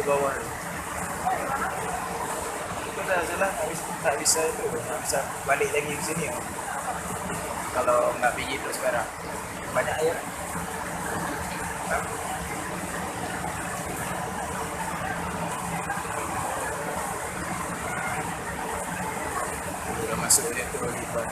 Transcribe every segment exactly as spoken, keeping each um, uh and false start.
Bawah tu. Itu dah salah, tak bisa, tak bisa itu, tak bisa balik lagi ke sini. Kalau nak pergi terus sekarang. Banyak air. Dah masuk macam tu lagi, Pak.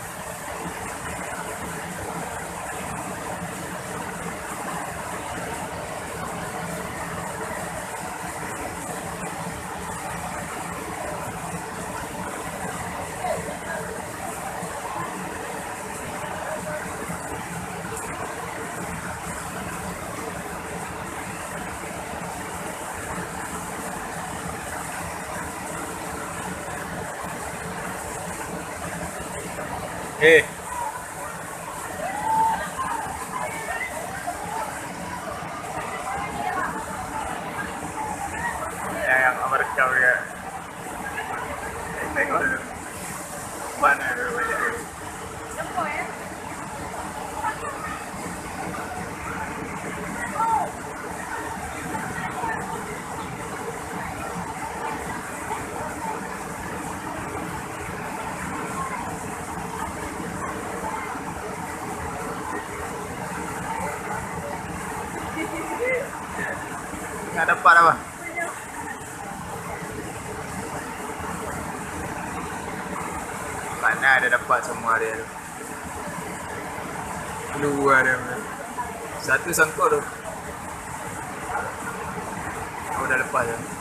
Eh. Yang, yang merekam dia. Eh, tengok tu. Mana dia banyak tu? Nggak dapat apa? Mana ada dapat semua dia tu. Keluar dia. Satu sangkut tu. Oh, dah lepas dah.